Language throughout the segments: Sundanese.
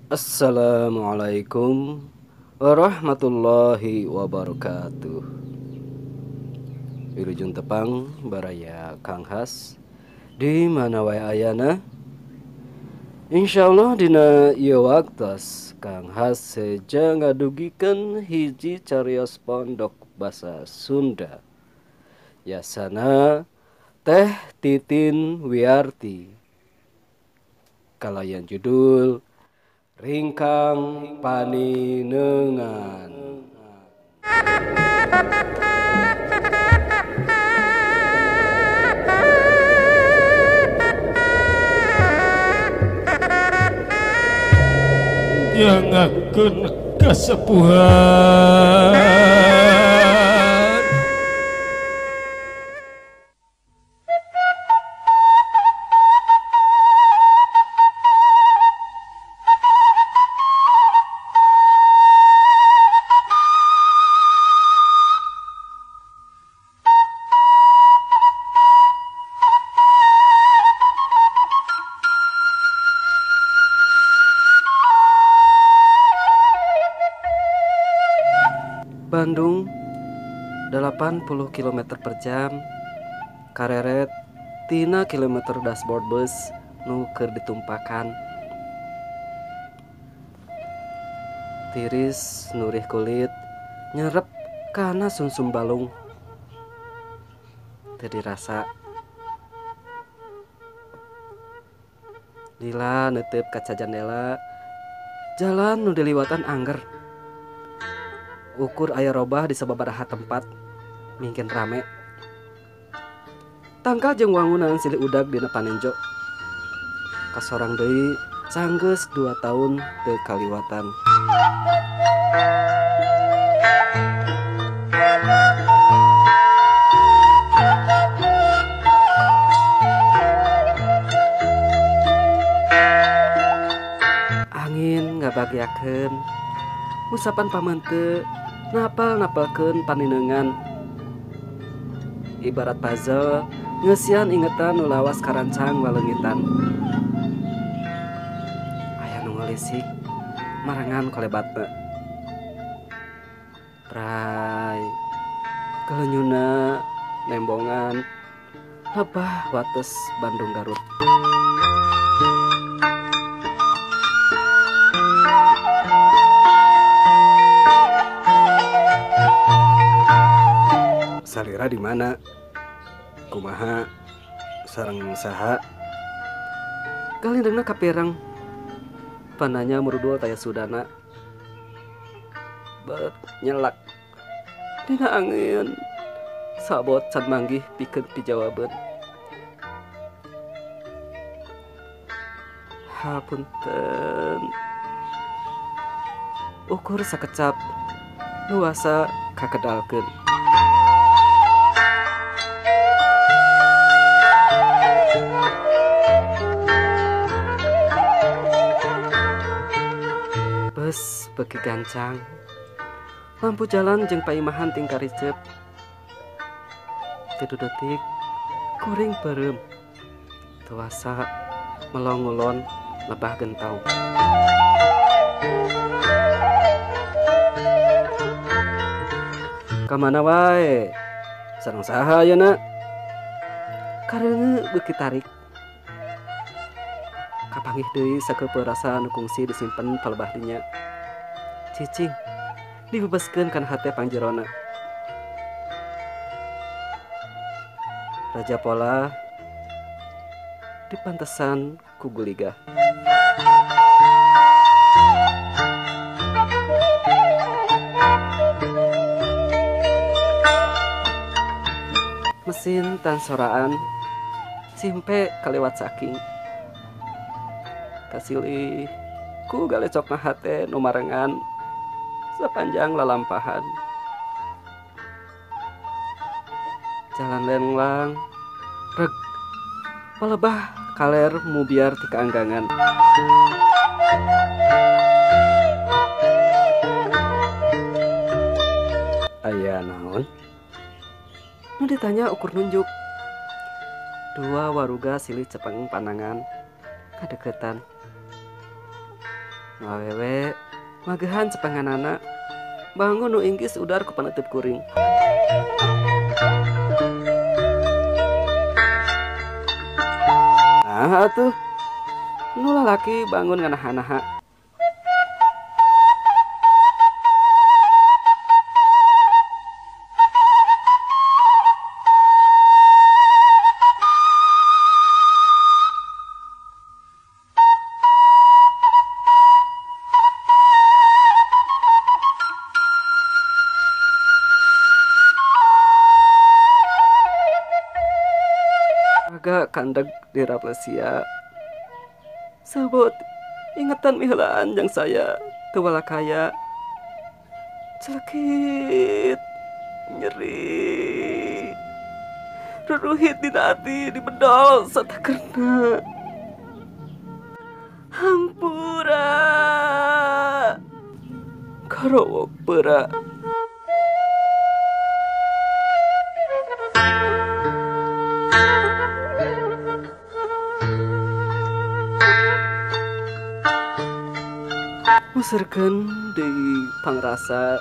Assalamualaikum warahmatullahi wabarakatuh. Wilujeng tepang baraya Kang Has di mana wae ayana. Insyaallah dina ieu waktos Kang Has seja ngadugikeun hiji carios pondok basa Sunda. Yasana Teh Titin Wiarti. Kalayan judul Ringkang Paninengan. Nyangakeun kasepuhan Bandung 80 km per jam kareret tina kilometer dashboard bus nu keur ditumpakan. Tiris nurih kulit nyerep kana sumsum balung. Teu dirasa. Lila neuteup kaca jandela, jalan nu diliwatan angger. Ukur aya robah di sababaraha tempat mungkin rame. Tangkal jeung wangunan silih udag dina panenjo. Kasorang deui sanggeus 2 tahun teu kaliwatan. Angin ngabagiakeun ngusapan pamante napal-napalkeun paninengan. Ibarat puzzle ngeusian ingetan nu lawas karancang waleungitan. Aya nu ngalisik marangan kolebatna. Prai kelenyuna nembongan lebah wates Bandung Garut. Salira di mana? Kumaha? Sareng saha? Kalindengna kapireng. Pananya murudul taya sudana. Bet nyelak. Dina angin. Sabot can manggih pikeun pijawabeun. Hapunten. Ukur sakecap nuasa kakedalkeun. Bus beuki gancang. Lampu jalan jeung paimahan tingkar ricep. Tilu detik kuring peureum. Tuasa melong-ngulon lebah gentau. Ka mana wae? Sareng saha ayeuna? Kareuneu beuki tarik. Kapanggih deui sakeupeu rasa nu kungsi disimpen palebah dinya. Cicing dibebaskeun kana hate pangjerona. Raja Pola dipantesan ku guligah. Mesin tansoraan simpe kaliwat saking. Kasilih ku galecokna hate nu marengan sepanjang lalampahan. Jalan lenglang reg palebah kaler mubiar ti kaanggangan. Aya naon? Nu ditanya ukur nunjuk. Dua waruga silih cepeng panangan kadeketan. Nu awewe magehan cepenganana bangun nu inggis udar ku paneuteub kuring. Nah atuh nu lalaki bangun nganaha-naha. Agak kandeg di Raplesia. Sabot ingetan miheulaan jang saya teu walakaya. Celekit nyeri. Ruruhit dina ati dibedol satakerna. Hampura. Karowok peura. Muserkeun deui pangrasa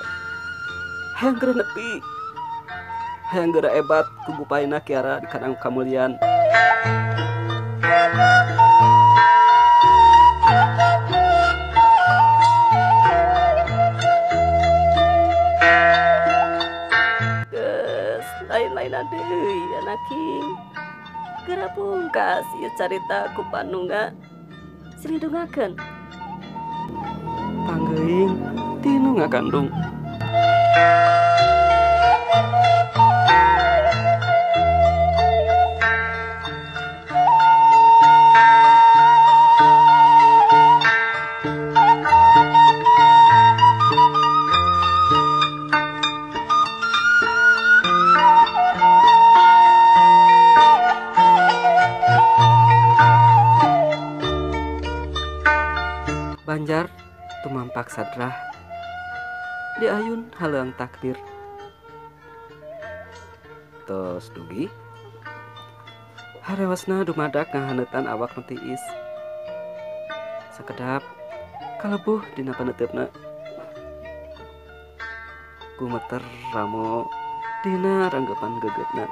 hayang geura nepi, hayang geura ebat ku gupaina kiara di kanang kamulian. Geus lain-lainan deui anaking. Geura pungkas ieu carita ku panungga silindungakeun. Panggeuing tinu ngakandung. Banjar tumampak sadrah diayun haleuang takdir. Tos dugi harewasna dumadak ngahaneutan awak nu tiis. Sakedap kalebuh dina paneuteup. Gumeter ramo dina ranggepan gegeutna.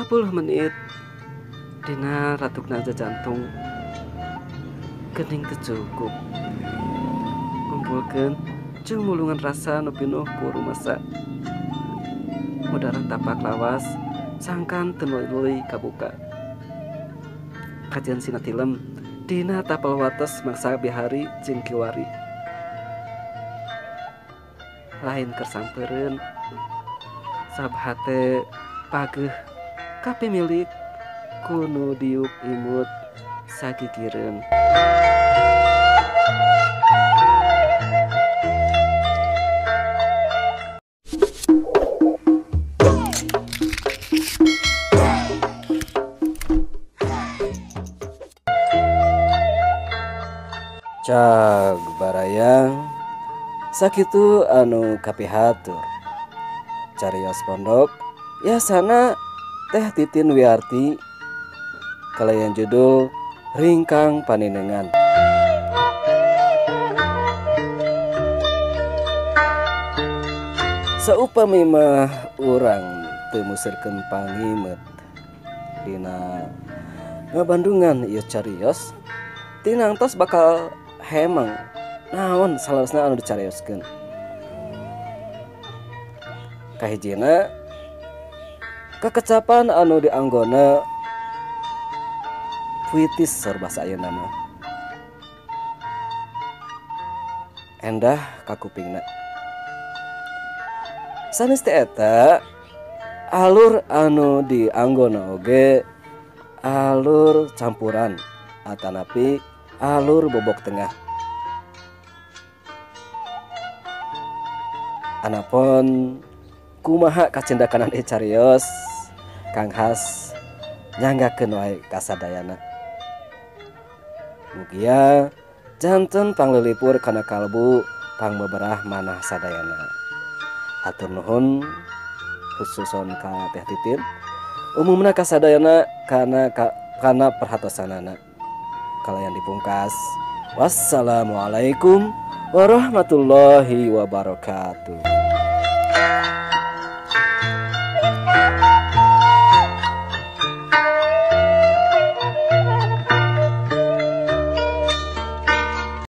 10 menit dina ratukna jantung geuning teu cukup ngumpulkeun jeung mulungan rasa nu pinuh ku rumasa. Mudaran tapak lawas sangkan teu nuluy kabuka. Kajian sina tilem dina tapel wates mangsa bihari jeung kiwari. Lain keur sampereun sab hate pageuh kapimilik kunu diuk imut sagigireun. Cag barayang sakitu anu kapihatur. Carios pondok yasana Teh Titin Wiarti kalayan judul Ringkang Paninengan. Saupami mah urang teu muserkeun pangimet dina ngabandungan ieu carios tinangtos bakal hemang naon salawasna anu dicarioskeun. Kahijina kekecapan anu dianggona puitis seur basa ayeuna mah. Endah kakupingna. Sanes teh eta alur anu dianggona oge alur campuran atanapi alur bobok tengah. Anapun kumaha kacendakanan carios Kang Has nyanggakeun wae kasadayana. Mugia janten panglilipur kana kalbu pangbeberah manah sadayana. Hatur nuhun khususon ka Teh Titin, umumna ka sadayana kana perhatosanana. Kalayan dipungkas, wassalamualaikum warahmatullahi wabarakatuh.